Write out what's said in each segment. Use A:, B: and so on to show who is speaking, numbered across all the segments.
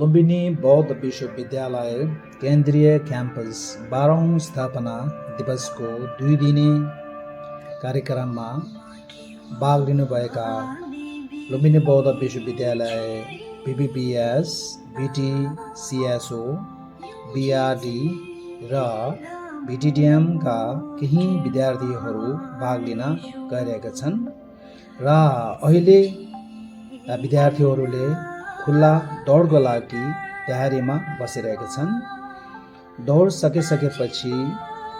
A: लुम्बिनी बौद्ध विश्वविद्यालय केन्द्रीय क्याम्पस 12औं स्थापना दिवसको 2 दिने कार्यक्रममा भाग लिनुभएका लुम्बिनी बौद्ध विश्वविद्यालय BBBS, BT, CSO, BRD र BTDM का केही विद्यार्थीहरू भाग लिन गइरहेका छन् र अहिले विद्यार्थीहरूले खुल्ला दौडको लागि तयारीमा बसिरहेका छन्। दौड सकिसकेपछि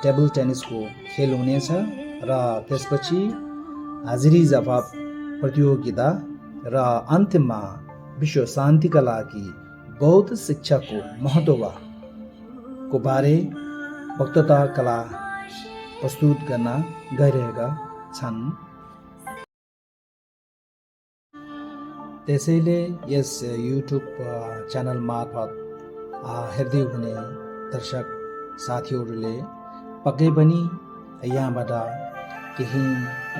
A: टेबल टेनिसको खेल हुनेछ र त्यसपछि हाजिरी जवाब प्रतियोगिता र अन्त्यमा विश्व शान्तिका लागि बौद्ध शिक्षाको महत्त्वको बारे वक्तृता कला प्रस्तुत गर्न गइरहेका छन्। त्यसैले यस युट्युब च्यानल मार्फत हेर्दै हुने दर्शक साथीहरूले पक्कै पनि यहाँबाट केही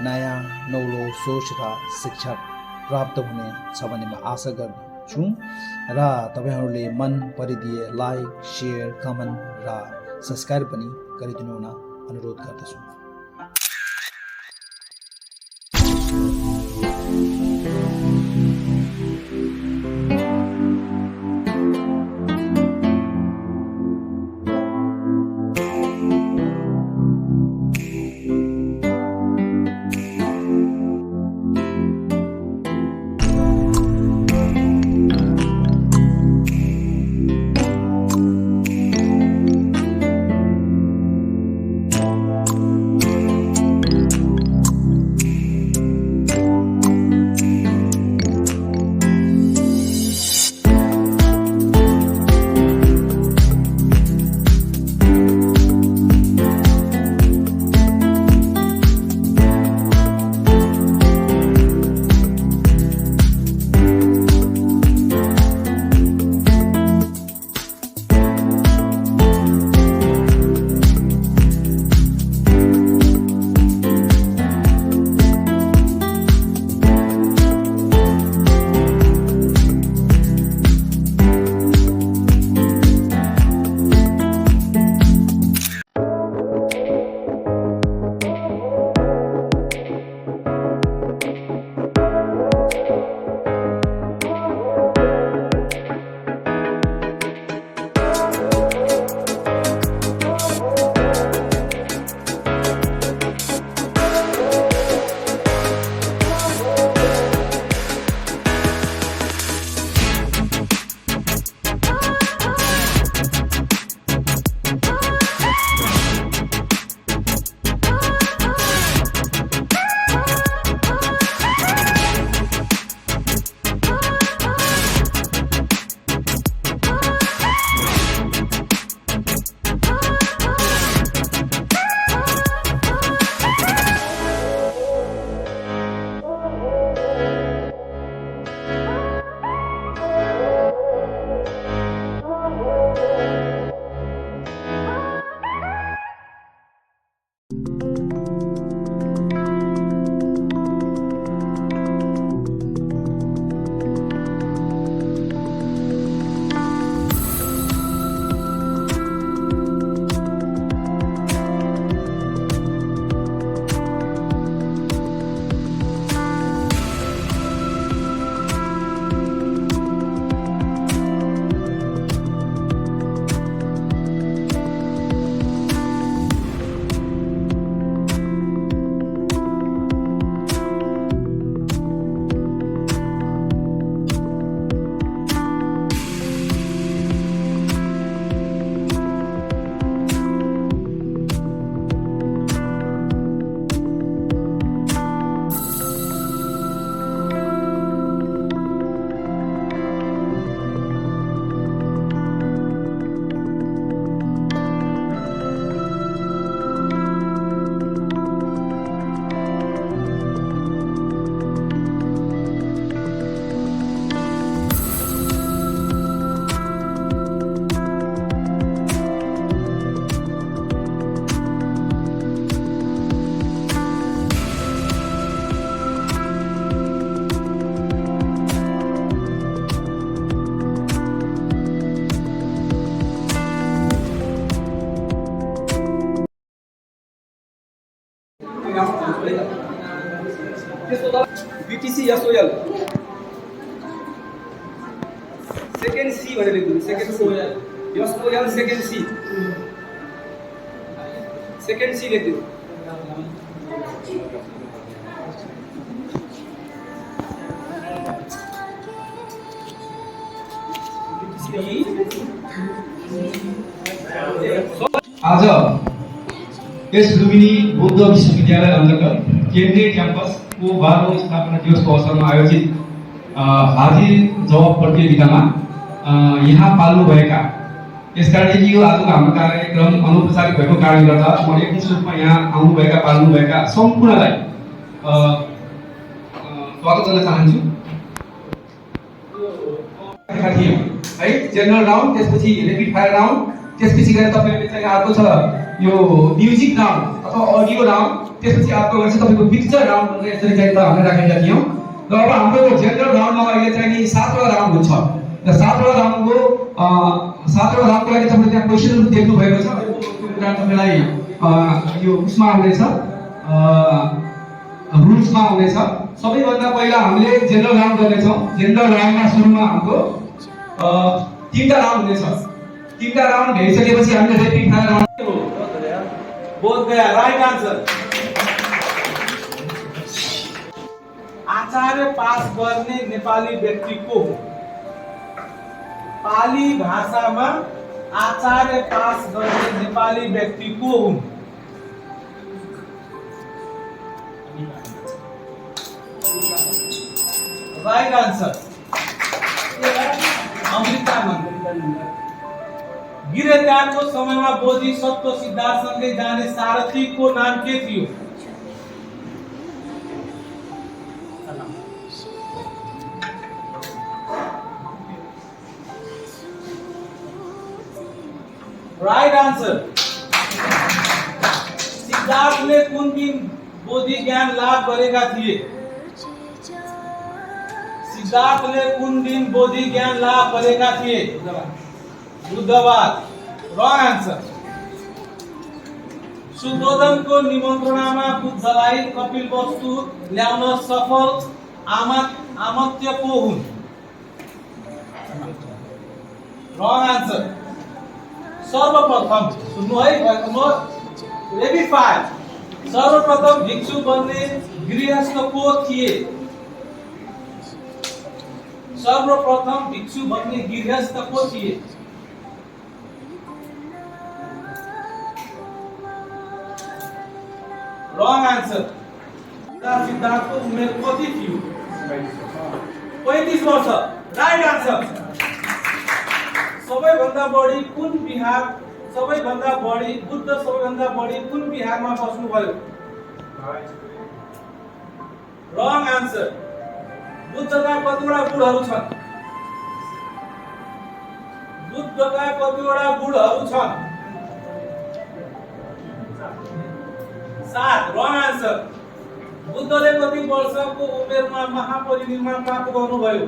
A: नयाँ नौलो सोच र शिक्षा प्राप्त हुनेछ भन्ने म आशा गर्छु र तपाईहरूले मन परिदिए लाइक, शेयर, कमेन्ट र सब्स्क्राइब पनि गरिदिनु हुन अनुरोध गर्दछु।
B: गरेर लेख्नु सेकेन्ड SOL सेकेन्ड C लेख्दिनु
C: आज यस लुम्बिनी बौद्ध विश्वविद्यालय अन्तर्गत केन्द्रीय क्याम्पसको 12औं स्थापना दिवसको अवसरमा आयोजित हाजिर जवाब प्रतियोगितामा यहाँ पाल्नुभएका यसकारण कि यो आजको हाम्रो कार्यक्रम अनौपचारिक भएको कारणले गर्दा म एकमुष्ट रूपमा यहाँ आउनुभएका पाल्नुभएका सम्पूर्णलाई स्वागत गर्न चाहन्छु। है जेनरल राउन्ड, त्यसपछि ऱ्यापिड फायर राउन्ड, त्यसपछि गएर तपाईहरुले चाहिँ अर्को छ यो म्युजिक राउन्ड अथवा अडियो राउन्ड, त्यसपछि अर्को गर्छ तपाईको पिक्चर राउन्ड भनेर यसरी चाहिँ हामीले राखेका थियौं। र अब हाम्रो जेनरल राउन्डमा अहिले चाहिँ नि 7वटा राउन्ड हुन्छ र 7वटा राउन्डको 7वटा राउन्डको लागि तपाईले त्यहाँ क्वेशनहरु देख्नु भएको छ। यो कुरा तपाईलाई यो उसमा आउँदैछ रुल्समा आउँदैछ। सबैभन्दा पहिला हामीले जेनरल राउन्ड गर्नेछौँ। जेनरल राउन्डमा सुरुमा हाम्रो 3टा राउन्ड हुनेछ। 3टा राउन्ड भइसकेपछि हामीले ऱ्यापिड फायर राउन्ड
B: बोध गया राइट आन्सर। आचार्य पास गर्ने नेपाली व्यक्ति को हो? पाली भाषामा आचार्य पास गर्ने नेपाली व्यक्ति को हुन्? राइट आन्सर अमृता नन्द। गिरित्यागको समयमा बोधिसत्व सिद्धार्थसँगै जाने सारथीको नाम के थियो? Right answer. सिद्धार्थले कुन दिन बोधि ज्ञान लाभ गरेका थिए? सिद्धार्थले कुन दिन बोधि ज्ञान लाभ गरेका थिए? बुधबार। Wrong answer. शुद्धोधनको निमन्त्रणामा बुद्धलाई कपिलवस्तु ल्याउन सफल आमत्य को हुन्? Wrong answer. सर्वप्रथम सुन्नु है रेडी फायर। सर्वप्रथम भिक्षु बन्ने गृहस्थ को थिए? सर्वप्रथम भिक्षु बन्ने गृहस्थ को थिए? Wrong answer. सिद्धार्थको उमेर कति थियो? 35 वर्ष। Right answer. सबैभन्दा बढी कुन बिहार बुद्ध सबैभन्दा बढी कुन बिहारमा बस्नु भयो? Wrong answer. बुद्धका कतिवटा गुणहरू छन्? बुद्धका कतिवटा गुणहरू छन्? 7। Wrong answer. बुद्धले कति वर्षको उमेरमा महापरिनिर्वाण प्राप्त गर्नुभयो?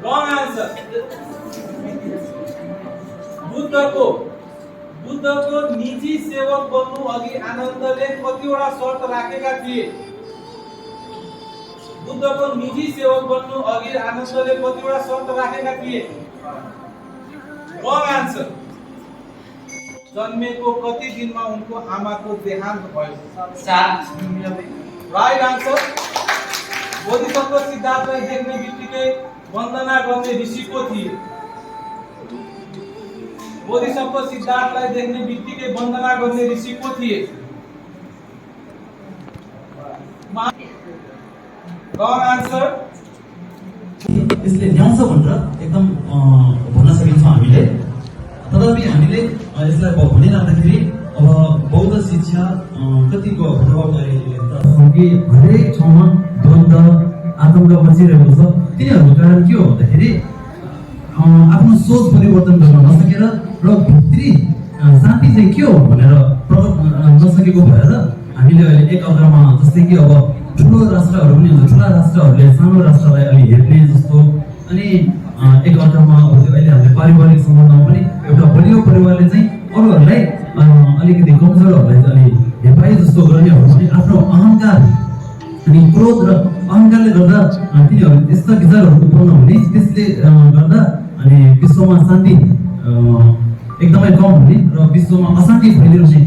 B: Wrong answer. बुद्धको निजी सेवक बन्नु अघि आनन्दले कतिवटा शर्त राखेका थिए? बुद्धको निजी सेवक बन्नु अघि आनन्दले कतिवटा शर्त राखेका थिए? Wrong answer. जन्मेको कति दिनमा उनको आमाको देहान्त भयो? 7। Right answer. बोधिसत्व सिद्धार्थलाई देख्ने बित्तिकै वन्दना गर्ने ऋषि को थिए? बोधिसत्व सिद्धार्थलाई देख्ने बित्तिकै वन्दना गर्ने ऋषि को थिए? Wrong answer.
D: यसले ल्याउँछ भनेर एकदम भन्न सकिन्छ हामीले। तथापि हामीले यसलाई भनिराख्दाखेरि अब बौद्ध शिक्षा कतिको प्रभावकारी कि हरेक ठाउँमा द्वन्द आतंक बचिरहेको छ। तिनीहरूको कारण के हो भन्दाखेरि आफ्नो सोच परिवर्तन गर्न नसकेर र भित्री शान्ति चाहिँ के हो भनेर प्रकट नसकेको भएर हामीले अहिले एक अर्कामा जस्तै कि अब ठुलो राष्ट्रहरू पनि हुन्छ, ठुला राष्ट्रहरूले सानो राष्ट्रलाई अलि हेर्ने जस्तो, अनि एक अर्कामा अहिले हामीले पारिवारिक सम्बन्धमा पनि एउटा बलियो परिवारले चाहिँ अरूहरूलाई अलिकति कमजोरहरूलाई अलि हेपाई जस्तो गर्ने हो भने आफ्नो अहङ्कार अनि क्रोध र अहङ्कारले गर्दा तिनीहरू त्यस्ता विचारहरू उत्पन्न हुने, त्यसले गर्दा अनि विश्वमा शान्ति एकदमै कम हुने र विश्वमा अशान्ति फैलिरहने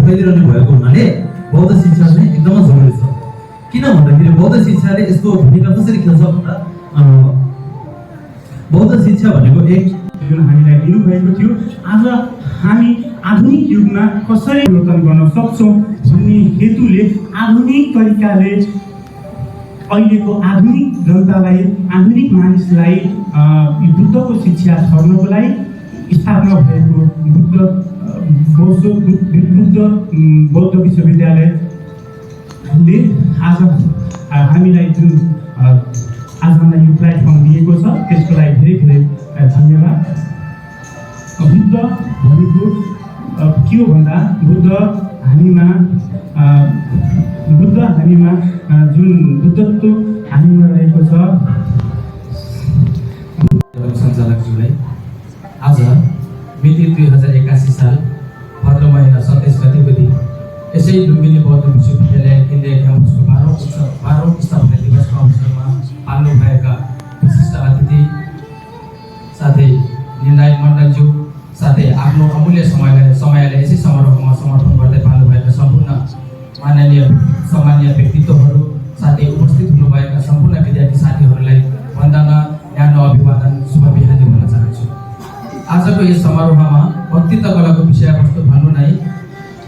D: फैलिरहने भएको हुनाले बौद्ध शिक्षा चाहिँ एकदमै जरुरी छ। किन भन्दाखेरि बौद्ध शिक्षाले यसको भूमिका कसरी खेल्छ भन्दा बौद्ध शिक्षा भनेको एक
E: जुन हामीलाई दिनुभएको थियो, आज हामी आधुनिक युगमा कसरी परिवर्तन गर्न सक्छौँ भन्ने हेतुले आधुनिक तरिकाले अहिलेको आधुनिक जनतालाई, आधुनिक मानिसलाई बुद्धको शिक्षा छर्नको लागि स्थापना भएको बौद्ध विश्वविद्यालयले आज हामीलाई जुन आजलाई यो प्लेटफर्म दिएको छ त्यसको लागि धेरै धेरै धन्यवाद। बुद्ध भनेको के हो भन्दा बुद्ध हामीमा जुन बुद्धत्व हामीमा रहेको छ।
F: सञ्चालकज्यूलाई आज मिति 2081 साल भाद्र महिना 27 गतेको दिन यसै लुम्बिनी बौद्ध विश्वविद्यालय केन्द्रीय क्याम्पसको 12औं स्थापना दिवसको अवसरमा आउनुभएका विशिष्ट अतिथि साथै निर्णायक मण्डलज्यू साथै आफ्नो अमूल्य समयलाई यसै समारोहमा समर्पण गर्दै पाल्नुभएका सम्पूर्ण माननीय सम्मानीय व्यक्तित्वहरू साथै उपस्थित हुनुभएका सम्पूर्ण विद्यार्थी साथीहरूलाई वन्दना, न्यानो अभिवादन, शुभ बिहानी भन्न चाहन्छु। आजको यस समारोहमा वक्तृत्व कलाको विषयवस्तु भन्नु नै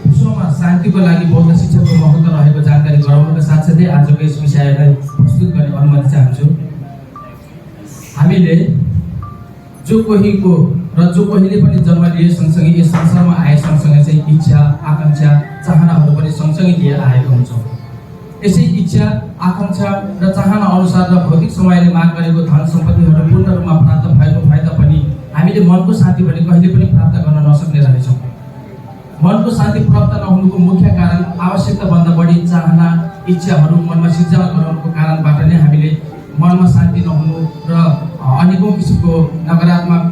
F: विश्वमा शान्तिको लागि बौद्ध शिक्षाको महत्त्व रहेको जानकारी गराउनुका साथसाथै आजको यस विषयलाई प्रस्तुत गर्ने अनुमति चाहन्छु। हामीले जो कोहीले पनि जन्म लिए सँगसँगै यस संसारमा आए सँगसँगै चाहिँ इच्छा, आकाङ्क्षा, चाहनाहरू पनि सँगसँगै लिएर आएका हुन्छौँ। यसै इच्छा, आकाङ्क्षा र चाहना अनुसार र भौतिक समयले माग गरेको धन सम्पत्तिहरू पूर्ण रूपमा प्राप्त भएको भए तापनि हामीले मनको शान्ति भने कहिले पनि प्राप्त गर्न नसक्ने रहेछौँ। मनको शान्ति प्राप्त नहुनुको मुख्य कारण आवश्यकताभन्दा बढी चाहना, इच्छाहरू मनमा सिर्जना गराउनुको कारणबाट नै हामीले मनमा शान्ति नहुनु र अनेकौँ किसिमको नकारात्मक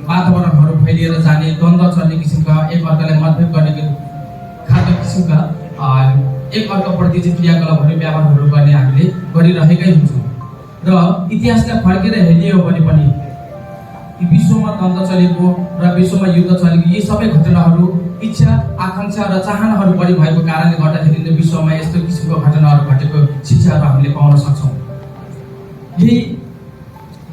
F: वातावरणहरू फैलिएर जाने, द्वन्द्व चल्ने किसिमका, एकअर्कालाई मतभेद गर्ने खालका किसिमका एकअर्काप्रति चाहिँ क्रियाकलापहरू, व्यवहारहरू गर्ने हामीले गरिरहेकै हुन्छौँ। र इतिहासलाई फर्केर हेर्ने हो भने पनि विश्वमा द्वन्द्व चलेको र विश्वमा युद्ध चलेको यी सबै घटनाहरू इच्छा, आकाङ्क्षा र चाहनाहरू बढी भएको कारणले गर्दाखेरि नै विश्वमा यस्तो किसिमको घटनाहरू घटेको शिक्षाहरू हामीले पाउन सक्छौँ। यही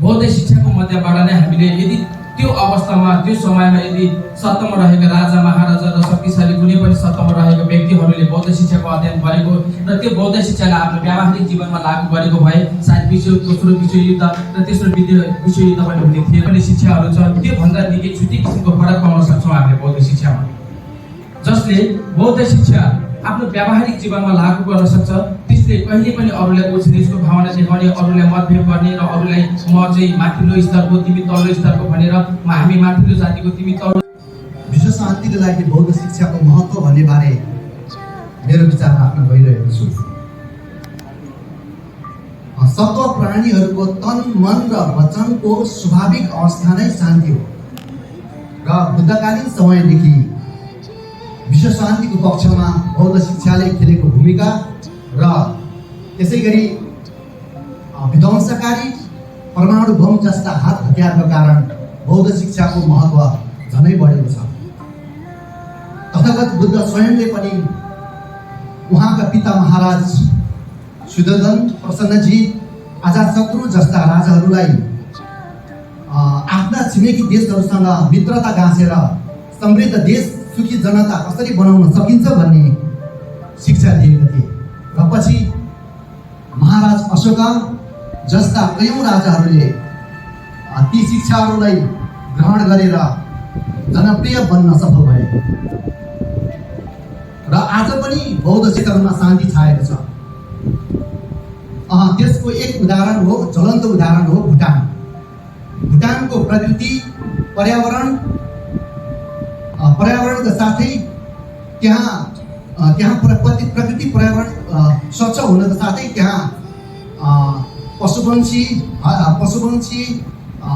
F: बौद्ध शिक्षाको मध्यबाट नै हामीले यदि त्यो अवस्थामा, त्यो समयमा यदि सत्तामा रहेका राजा, महाराजा र शक्तिशाली कुनै पनि सत्तामा रहेका व्यक्तिहरूले बौद्ध शिक्षाको अध्ययन गरेको र त्यो बौद्ध शिक्षालाई आफ्नो व्यावहारिक जीवनमा लागू गरेको भए सायद दोस्रो विश्वयुद्ध र तेस्रो विश्वयुद्ध पनि हुने थिए। पनि शिक्षाहरू छ, त्योभन्दा निकै छुट्टै किसिमको फरक पाउन सक्छौँ हामीले बौद्ध शिक्षामा, जसले बौद्ध शिक्षा आफ्नो व्यावहारिक जीवनमा लागू गर्न सक्छ। त्यसले कहिले पनि अरूलाई उच्च-नीचको भावना देखाउने, अरूलाई मतभेद गर्ने र अरूलाई म चाहिँ माथिल्लो स्तरको, तिमी तल्लो स्तरको भनेर हामी माथिल्लो जातिको, तिमी तल्लो।
G: विश्व शान्तिको लागि बौद्ध शिक्षाको महत्त्व भन्ने बारे मेरो विचार राख्न गइरहेको छु। सत्व प्राणीहरूको तन, मन र वचनको स्वाभाविक अवस्था नै शान्ति हो र बुद्धकालीन समयदेखि विश्व शान्तिको पक्षमा बौद्ध शिक्षाले खेलेको भूमिका र त्यसै गरी विध्वंसकारी परमाणु बम जस्ता हात हतियारका कारण बौद्ध शिक्षाको महत्त्व झनै बढेको छ। तथागत बुद्ध स्वयंले पनि उहाँका पिता महाराज शुद्धोधन, प्रसन्नजित, अजातशत्रु जस्ता राजाहरूलाई आफ्ना छिमेकी देशहरूसँग मित्रता गाँसेर समृद्ध देश, सुखी जनता कसरी बनाउन सकिन्छ भन्ने शिक्षा दिएका थिए। र पछि महाराज अशोका जस्ता कयौँ राजाहरूले ती शिक्षाहरूलाई ग्रहण गरेर जनप्रिय बन्न सफल भए र आज पनि बौद्ध क्षेत्रमा शान्ति छाएको छ। त्यसको एक उदाहरण हो, ज्वलन्त उदाहरण हो भुटान। भुटानको प्रकृति, पर्यावरणका साथै त्यहाँ प्रकृति पर्यावरण स्वच्छ हुनका साथै त्यहाँ पशुपक्षी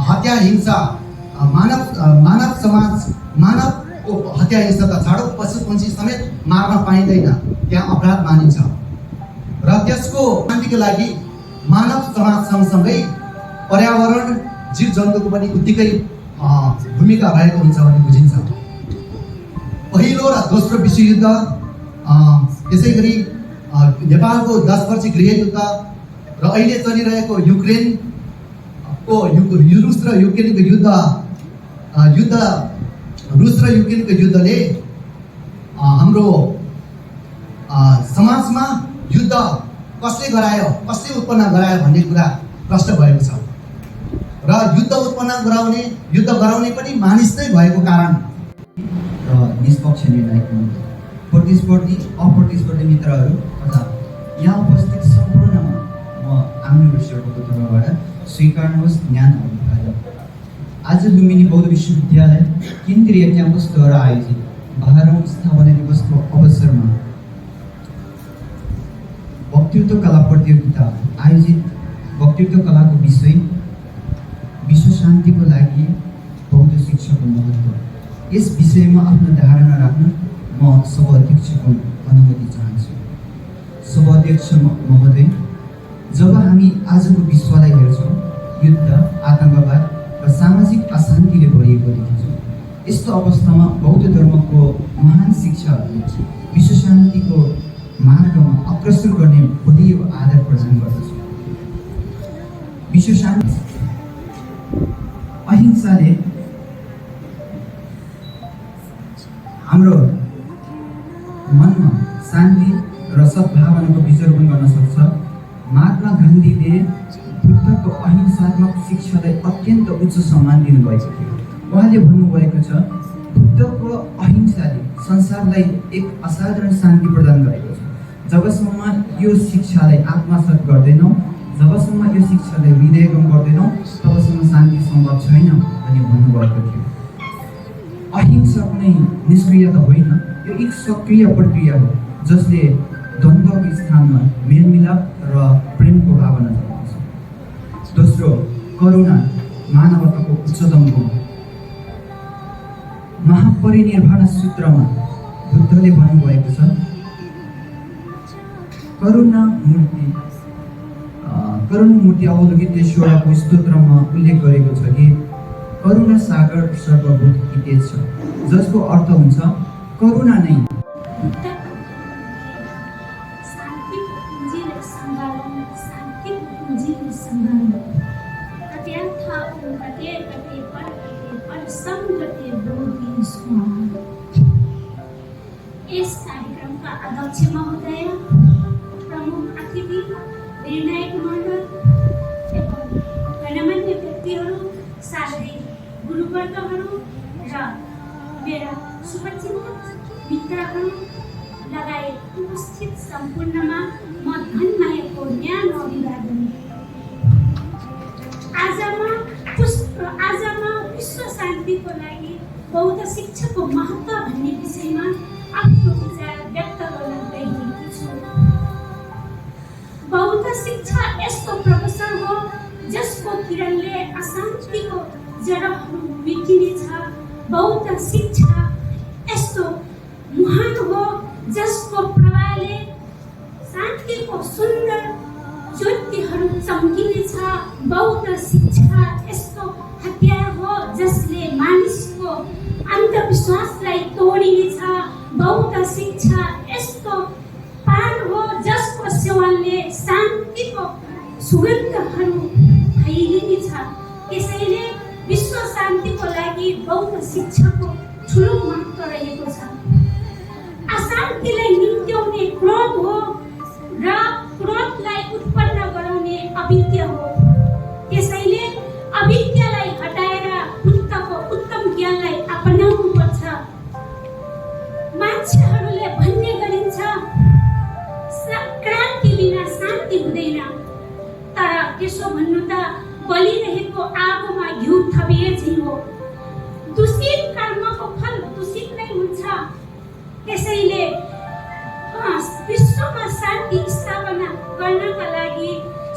G: हत्या, हिंसा, मानवको हत्या हिंसा त छाडो, पशुपक्षी समेत मार्न पाइँदैन, त्यहाँ अपराध मानिन्छ। त्यसको शान्तिको लागि मानव समाज सँगसँगै पर्यावरण जीव जन्तुको पनि उत्तिकै भूमिका रहेको हुन्छ भन्ने बुझिन्छ। पहिलो र दोस्रो विश्वयुद्ध, त्यसै गरी नेपालको 10 वर्षीय गृहयुद्ध र अहिले चलिरहेको रुस र युक्रेनको युद्धले हाम्रो समाजमा युद्ध कसले गरायो, कसले उत्पन्न गरायो भन्ने कुरा प्रश्न भएको छ र युद्ध गराउने पनि मानिस नै भएको कारण
H: र निष्पक्ष निर्णायक प्रतिस्पर्धी अप्रतिस्पर्धी मित्रहरू तथा यहाँ उपस्थित सम्पूर्णमा म आफ्नो विषयको तर्फबाट स्वीकार्नुहोस् ज्ञान अभिवादन। आज लुम्बिनी बौद्ध विश्वविद्यालय केन्द्रीय क्याम्पसद्वारा आयोजित 12औं स्थापना दिवसको अवसरमा वक्तृत्व कला प्रतियोगिता आयोजित वक्तृत्व कलाको विषय विश्व शान्तिको लागि बौद्ध शिक्षाको महत्त्व, यस विषयमा आफ्नो धारणा राख्न म सभाध्यक्षको अनुमति चाहन्छु। सभाध्यक्ष महोदय, जब हामी आजको विश्वलाई हेर्छौँ, युद्ध, आतङ्कवाद र सामाजिक अशान्तिले भरिएको देखिन्छौँ। यस्तो अवस्थामा बौद्ध धर्मको महान शिक्षाहरूले विश्व शान्तिको मार्गमा अग्रसर गर्ने बलियो आधार प्रदान गर्दछ। विश्व शान्ति अहिंसाले हाम्रो मनमा शान्ति र सद्भावनाको विचरण गर्न सक्छ। महात्मा गान्धीले बुद्धको अहिंसात्मक शिक्षालाई अत्यन्त उच्च सम्मान दिनुभएको थियो। उहाँले भन्नुभएको छ, बुद्धको अहिंसाले संसारलाई एक असाधारण शान्ति प्रदान गरेको छ। जबसम्म यो शिक्षालाई आत्मसात गर्दैनौँ, जबसम्म यो शिक्षालाई हृदयगम गर्दैनौँ, तबसम्म शान्ति सम्भव छैन भनी भन्नुभएको थियो। अहिंसा कुनै निष्क्रियता होइन, यो एक सक्रिय प्रक्रिया हो जसले द्वन्द्वको स्थानमा मेलमिलाप र प्रेमको भावना जगाउँछ। दोस्रो, करुणा मानवताको उच्चतम गुण। महापरिनिर्वाण सूत्रमा बुद्धले भन्नुभएको छ, करुणा मूर्ति अवलोकितेश्वरको स्तोत्रमा उल्लेख गरेको छ कि करुणा सागर सर्वभूत हितेश छ, जसको अर्थ हुन्छ करुणा नै
I: इस कार्यक्रम का अध्यक्ष महोदय, प्रमुख अतिथि, निर्णायक मण्डल एवं गणमान्य व्यक्तिहरू, साथै गुरुवर्गहरू र मेरा शुभचिन्तक मित्रहरू लगायत उपस्थित सम्पूर्णमा म धनमायाको न्यानो अभिवादन। आजमा विश्व शान्तिको लागि बौद्ध शिक्षाको महत्त्व भन्ने विषयमा आफ्नो विचार व्यक्त गर्न गइरहेकी छु। बौद्ध शिक्षा यस्तो प्रवचन हो जसको किरणले अशान्तिको जडहरू मेटिनेछ। बौद्ध शिक्षा यस्तो महान हो जसको प्रभावले शान्तिको सुन्दर ज्योतिहरू चम्किनेछ। बौद्ध शिक्षा यस्तो हतियार हो जसले मानिसको अन्धविश्वासलाई तोडिनेछ। बौद्ध शिक्षा यस्तो पान हो जसको सेवनले शान्तिको सुगन्धहरू फैलिनेछ। त्यसैले विश्व शान्तिको लागि बौद्ध शिक्षाको ठुलो महत्त्व रहेको छ। अशान्तिलाई निम्त्याउने क्रोध हो र क्रोधलाई उत्पन्न गराउने अविद्या हो। त्यसैले अविद्यालाई हटाएर बुद्धको उत्तम ज्ञानलाई अपनाउनुपर्छ। मान्छेहरूले भन्ने गरिन्छ, क्रान्ति बिना शान्ति हुँदैन। तर त्यसो भन्नु त बलिरहेको आगोमा घिउ थपिए झैँ हो। दूषित कर्मको फल दूषित नै हुन्छ। त्यसैले विश्वमा शान्ति स्थापना गर्नका लागि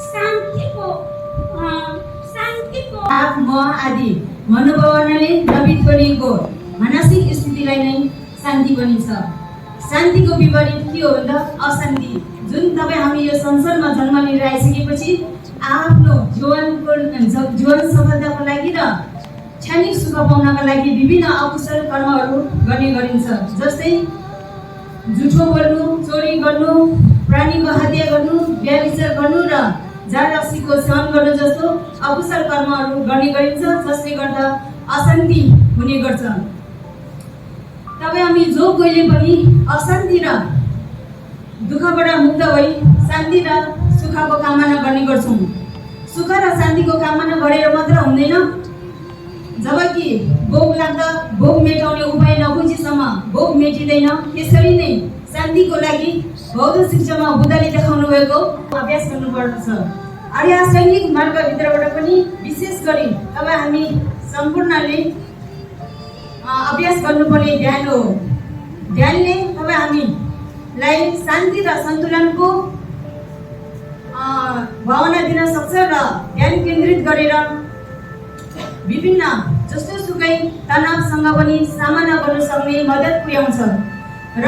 I: शान्तिको
J: म आदि मनोभावनाले द्रवित गरिएको मानसिक स्थितिलाई नै शान्ति भनिन्छ। शान्तिको विपरीत के हो भन्दा अशान्ति, जुन तपाईँ हामी यो संसारमा जन्म लिएर आइसकेपछि आफ्नो जीवन सफलताको लागि र क्षणिक सुख पाउनका लागि विभिन्न अकुशल कर्महरू गर्ने गरिन्छ। जस्तै झुठो बोल्नु, चोरी गर्नु, प्राणीको हत्या गर्नु, व्यभिचार गर्नु र जाँड रक्सीको सेवन गर्नु जस्तो अकुशल कर्महरू गर्ने गरिन्छ, जसले गर्दा अशान्ति हुने गर्छ। तपाईँ हामी जो कोहीले पनि अशान्ति र दुःखबाट मुक्त भई शान्ति र सुखको कामना गर्ने गर्छौँ। सुख र शान्तिको कामना गरेर मात्र हुँदैन, जबकि भोग लाग्दा भोग मेटाउने उपाय नबुझेसम्म भोग मेटिँदैन। त्यसरी नै शान्तिको लागि बौद्ध शिक्षामा बुद्धले देखाउनु भएको अभ्यास गर्नुपर्दछ। आर्य सैनिक मार्गभित्रबाट पनि विशेष गरी तपाईँ हामी सम्पूर्णले अभ्यास गर्नुपर्ने ध्यान हो। ध्यानले तपाईँ हामीलाई शान्ति र सन्तुलनको भावना दिन सक्छ र ध्यान केन्द्रित गरेर विभिन्न जस्तो सुकै तनावसँग पनि सामना गर्न सक्ने मद्दत पुर्याउँछ। र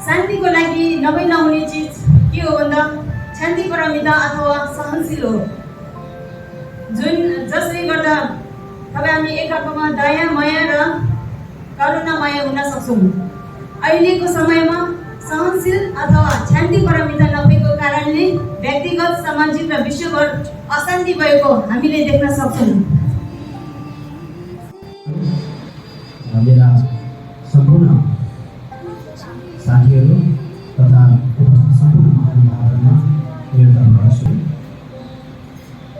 J: शान्तिको लागि नहुने चिज के हो भन्दा शान्ति परमिता अथवा सहनशील हो, जसले गर्दा तपाईँ हामी एकअर्कामा दया माया र करुणामय हुन सक्छौँ। अहिलेको समयमा सहनशील अथवा शान्ति परमिता नभएको कारणले व्यक्तिगत, सामाजिक र विश्वभर अशान्ति भएको हामीले देख्न सक्छौँ।
D: मेरा सम्पूर्ण साथीहरू तथा उपस्थित सम्पूर्ण महानुभावहरूमा मेरो धन्यवाद छु।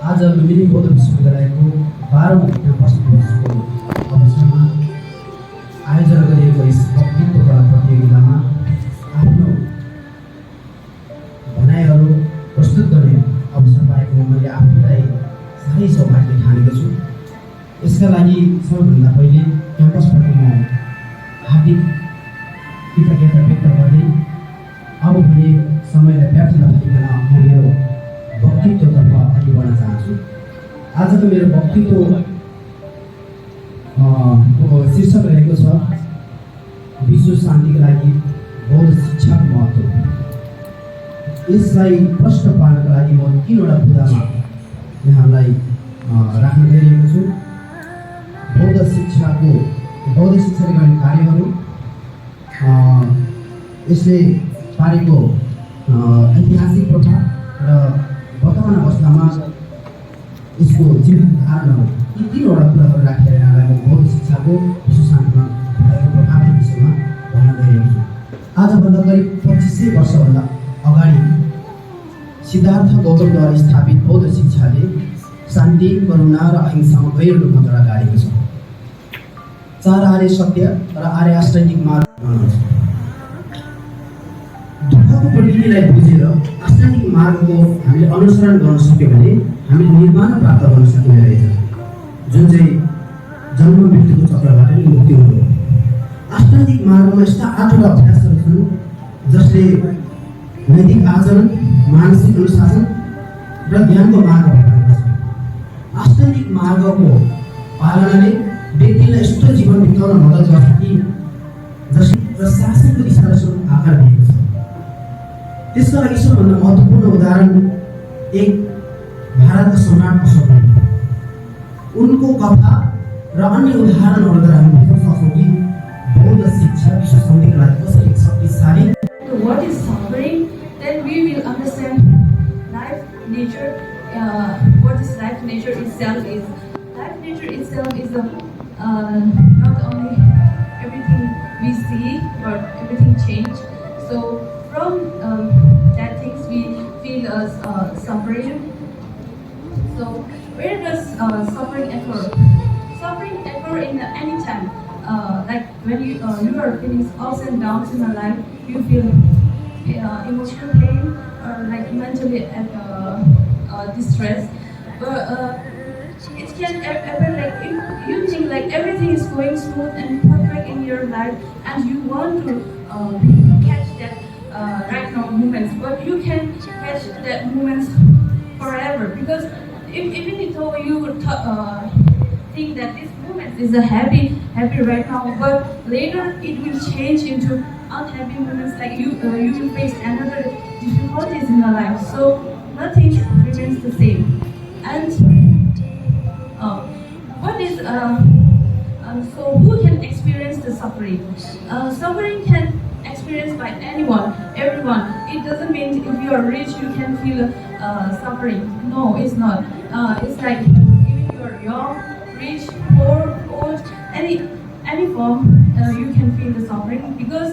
D: आज लुम्बिनी बौद्ध विश्वविद्यालयको 12औं क्याम्पस दिवसको अवसरमा आयोजना गरिएको यस वक्तृत्व कला प्रतियोगितामा आफ्नो भनाइहरू प्रस्तुत गर्ने अवसर पाएकोमा मैले आफूलाई साह्रै सौभाग्य ठानेको छु। यसका लागि सबैभन्दा पहिले क्याम्पसबाट म हार्दिक कृतज्ञता व्यक्त गर्दै अब भने समयलाई व्यर्थ नभइकन म मेरो वक्तृत्वतर्फ अघि बढ्न चाहन्छु। आजको मेरो वक्तृत्वको शीर्षक रहेको छ विश्व शान्तिको लागि बौद्ध शिक्षाको महत्त्व। यसलाई प्रश्न पार्नका लागि म 3वटा बुँदामा यहाँलाई राख्न गइरहेको छु। बौद्ध शिक्षाले गर्ने कार्यहरू, यसले पारेको ऐतिहासिक प्रभाव र वर्तमान अवस्थामा यसको जीवन धारणहरू, यी 3वटा कुराहरू राखेर यहाँलाई म बौद्ध शिक्षाको विश्व शान्तिमा भएको प्रभावको विषयमा भन्न गइरहेको छु। आजभन्दा करिब 2500 वर्षभन्दा अगाडि सिद्धार्थ गौतमद्वारा स्थापित बौद्ध शिक्षाले शान्ति, करुणा र अहिंसामा गहिरो रूपमा जडा गाडेको छ। 4 आर्य सत्य र आर्य आष्टाङ्गिक मार्ग दुःखको प्रकृतिलाई बुझेर आष्टाङ्गिक मार्गको हामीले अनुसरण गर्न सक्यो भने हामीले निर्वाण प्राप्त गर्न सकिने रहेछ, जुन चाहिँ जन्म मृत्युको चक्रबाट नै मुक्ति हो। आष्टाङ्गिक मार्गमा यस्ता 8वटा अभ्यासहरू छन् जसले नैतिक आचरण, मानसिक अनुशासन र ज्ञानको मार्ग बताएको छ। आष्टाङ्गिक मार्गको पालनाले व्यक्तिलाई यस्तो जीवन बिताउन मद्दत गर्छ कि जसले शासनको दिशादर्शन आकार दिएको छ। त्यसका लागि सबभन्दा महत्त्वपूर्ण उदाहरण एक भारतका सम्राट अशोक, उनको कथा र अन्य उदाहरणहरूद्वारा हामी बुझ्न सक्छौँ कि बौद्ध शिक्षा विश्व शान्तिका लागि कसरी शक्तिशाली।
K: What is suffering? Then we will understand life nature. What is life nature itself is. Life nature itself is not only everything we see, but everything change. So from that things we feel suffering. So where does suffering occur? Suffering occur in any time. Like when you are feeling ups and downs in your life, you feel emotional pain or like mentally distress. But it can ever like if you think like everything is going smooth and perfect in your life, and you want to catch that right now moments, but you can catch that moments forever, because even though you think that this moment is a happy right now, but later it will change into unhappy moments. Like you will face another what is in our life. So nothing remains the same. And what is so who can experience the suffering? Suffering can experienced by anyone, everyone. It doesn't mean if you are rich you can feel suffering. No, it's not. It's like if you are young, rich, poor, old, any form, you can feel the suffering because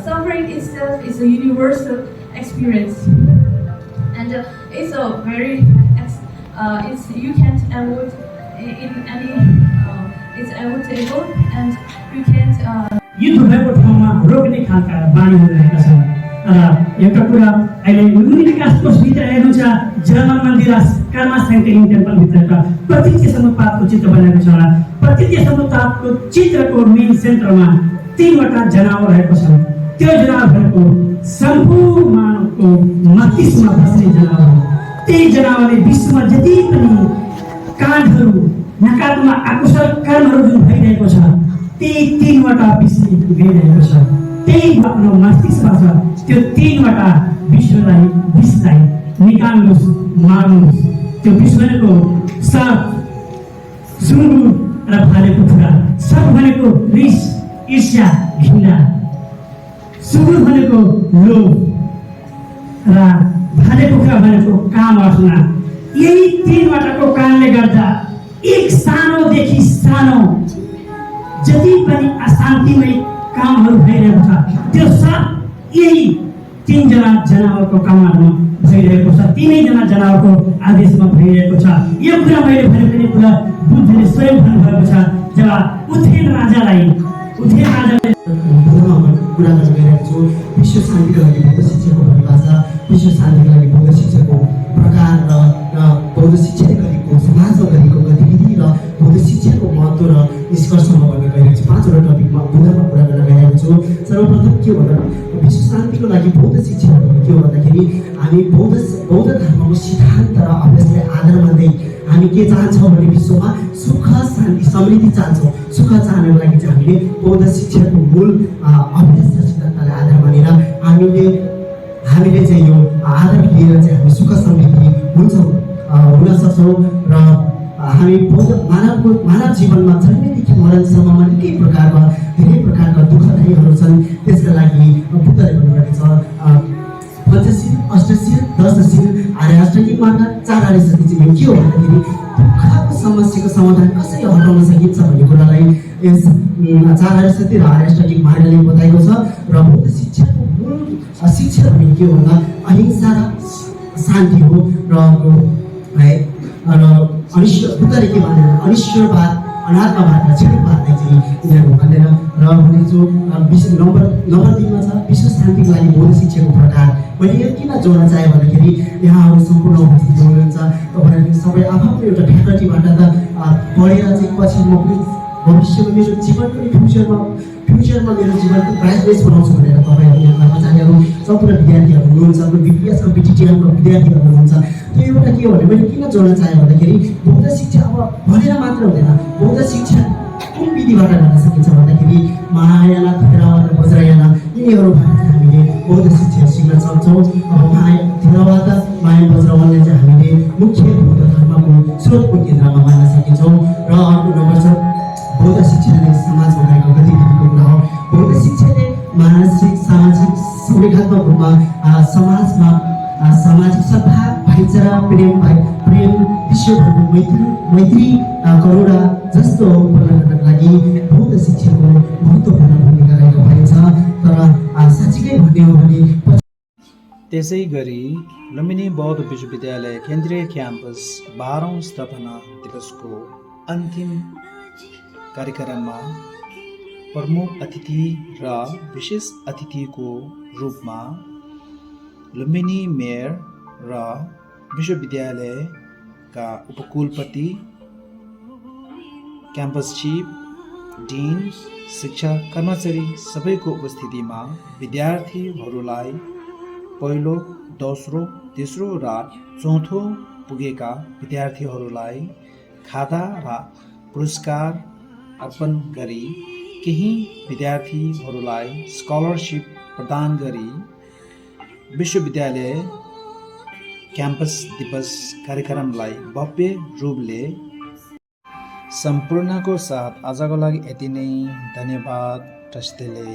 K: suffering itself is a universal experience, and it's a very it's you can't avoid in any. It's avoidable and you can't.
E: युद्ध भएको ठाउँमा रोक्ने खालका बानीहरू रहेका छन् र एउटा कुरा अहिले विकास कोषभित्र हेर्नुहुन्छ जर्मन मन्दिर कर्मा सेन्टेलिङ टेम्पलभित्रका प्रतीच्य समुत्पातको चित्र बनाएको छ। प्रतीच्य समुत्पातको चित्रको मेन सेन्टरमा 3वटा जनावर रहेको छ। त्यो जनावरहरूको सम्पूर्ण मानवको मस्तिष्कमा बस्ने जनावर हो। त्यही जनावरले विश्वमा जति पनि काण्डहरू नकारात्मक आकुशल कर्महरू जुन भइरहेको छ त्यही 3वटा विषय गइरहेको छ। त्यही आफ्नो मस्तिष्कबाट त्यो 3वटा विषलाई निकाल्नुहोस्, मार्नुहोस्। त्यो विष भनेको सर्प, सुँगुर र भालेको कुरा। सर्प भनेको रिस, ईर्ष्या, घृणा। सुँगुर भनेको लोभ र भालेको कुरा भनेको काम वासना। यही 3वटाको कारणले गर्दा एक सानोदेखि सानो जति पनि अशान्तिमय कामहरू भइरहेको छ त्यो सब यही 3 जना जनावरको काममा भइरहेको छ। 3 जनावरको आदेशमा भइरहेको छ। यो कुरा मैले भने पनि कुरा बुद्धले स्वयं भन्नुभएको छ। जब उथेन राजाले
G: कुरा गरिरहेको छु। विश्व शान्तिको लागि बौद्ध शिक्षाको परिभाषा, विश्व शान्तिको लागि बौद्ध शिक्षाको प्रकार र बौद्ध शिक्षाले गरेको समाजमा गरेको गतिविधि र बौद्ध शिक्षाको महत्त्व र निष्कर्षमा भन्न गइरहेको छु। 5वटा टपिकमा बुँदामा कुरा गर्न गइरहेको छु। सर्वप्रथम के भन्दा विश्व शान्तिको लागि बौद्ध शिक्षा भनेको के हो भन्दाखेरि हामी बौद्ध धर्मको सिद्धान्त र अभ्यासलाई आधार मान्दै हामी के चाहन्छौँ भने विश्वमा सुख, शान्ति, समृद्धि चाहन्छौँ। सुख चाहनको लागि चाहिँ हामीले बौद्ध शिक्षाको मूल अभ्यास र सिद्धान्तलाई आधार मानेर हामीले चाहिँ यो आधार लिएर चाहिँ हामी सुख समृद्धि हुन सक्छौँ र हामी मानव जीवनमा जन्मेदेखि मरणसम्ममा धेरै प्रकारका दुःखदायीहरू छन्। त्यसका लागि बुद्धले भन्नुभएको छ पञ्चशील, अष्टशील, दशशील, आर्य अष्टाङ्गिक मार्ग, 4 आर्य सत्य चाहिँ के हो भन्दाखेरि दुःखको समस्याको समाधान कसरी हटाउन सकिन्छ भन्ने कुरालाई यस 4 आर्य सत्य र आर्य अष्टाङ्गिक मार्गले बताएको छ। र बौद्ध शिक्षाको मूल शिक्षा भनेको के हो भन्दा अहिंसा र शान्ति हो। र बुद्धले के भन्दैन अनिश्वरवाद, अनात्मवाद र क्षणिकवादलाई चाहिँ यिनीहरू भन्दैन। र भनेको नम्बर 3मा छ विश्व शान्तिको लागि बौद्ध शिक्षाको प्रकार। मैले यो किन जोड्न चाहेँ भन्दाखेरि यहाँहरू सम्पूर्ण उपस्थित हुनुहुन्छ। तपाईँहरू सबै आफ्नो एउटा फ्याकल्टीबाट त पढेर चाहिँ पछि म भविष्यमा मेरो जीवन पनि फ्युचरमा मेरो जीवनको ब्राइटनेस बनाउँछु भनेर तपाईँहरू यहाँ कर्मचारीहरू सम्पूर्ण विद्यार्थीहरू हुनुहुन्छ, बिपिएस र बिटिटिएमको विद्यार्थीहरू हुनुहुन्छ। त्यो एउटा के हो भने मैले किन जोड्न चाहेँ भन्दाखेरि बौद्ध शिक्षा अब भनेर मात्र हुँदैन। बौद्ध शिक्षा कुन विधिबाट गर्न सकिन्छ भन्दाखेरि महायाना, थेरवाद र वज्रयाना यिनीहरूबाट चाहिँ हामीले बौद्ध शिक्षा सिक्न सक्छौँ। अब थेरवाद, माया, वज्रयानले चाहिँ हामीले मुख्य बौद्ध धर्मको स्रोतको केन्द्रमा मान्न सकिन्छौँ। र अर्को नम्बर छ बौद्ध शिक्षाले समाजमा गरेको गतिविधिको कुरा हो। बौद्ध शिक्षाले मानसिक, सामाजिक, संवेगात्मक रूपमा समाजमा सामाजिक सद्भाव, भाइचारा, प्रेम, विश्वभरको मैत्री, करुणा जस्तो उत्पन्न गर्नका लागि बौद्ध शिक्षाको महत्त्वपूर्ण भूमिका रहेको पाइन्छ। तर साँच्चीकै भन्ने हो भने
A: त्यसै गरी लुम्बिनी बौद्ध विश्वविद्यालय केन्द्रीय क्याम्पस 12औं स्थापना दिवसको अन्तिम कार्यक्रममा प्रमुख अतिथि र विशेष अतिथिको रूपमा लुम्बिनी मेयर र विश्वविद्यालयका उपकुलपति, क्याम्पस चिफ, डिन, शिक्षा कर्मचारी सबैको उपस्थितिमा विद्यार्थीहरूलाई पहिलो, दोस्रो, तेस्रो र चौथो पुगेका विद्यार्थीहरूलाई खाता र पुरस्कार अर्पण गरी केही विद्यार्थीहरूलाई स्कलरसिप प्रदान गरी विश्वविद्यालय क्याम्पस दिवस कार्यक्रमलाई भव्य रूपले सम्पूर्णको साथ आजको लागि यति नै। धन्यवाद। टस्टेले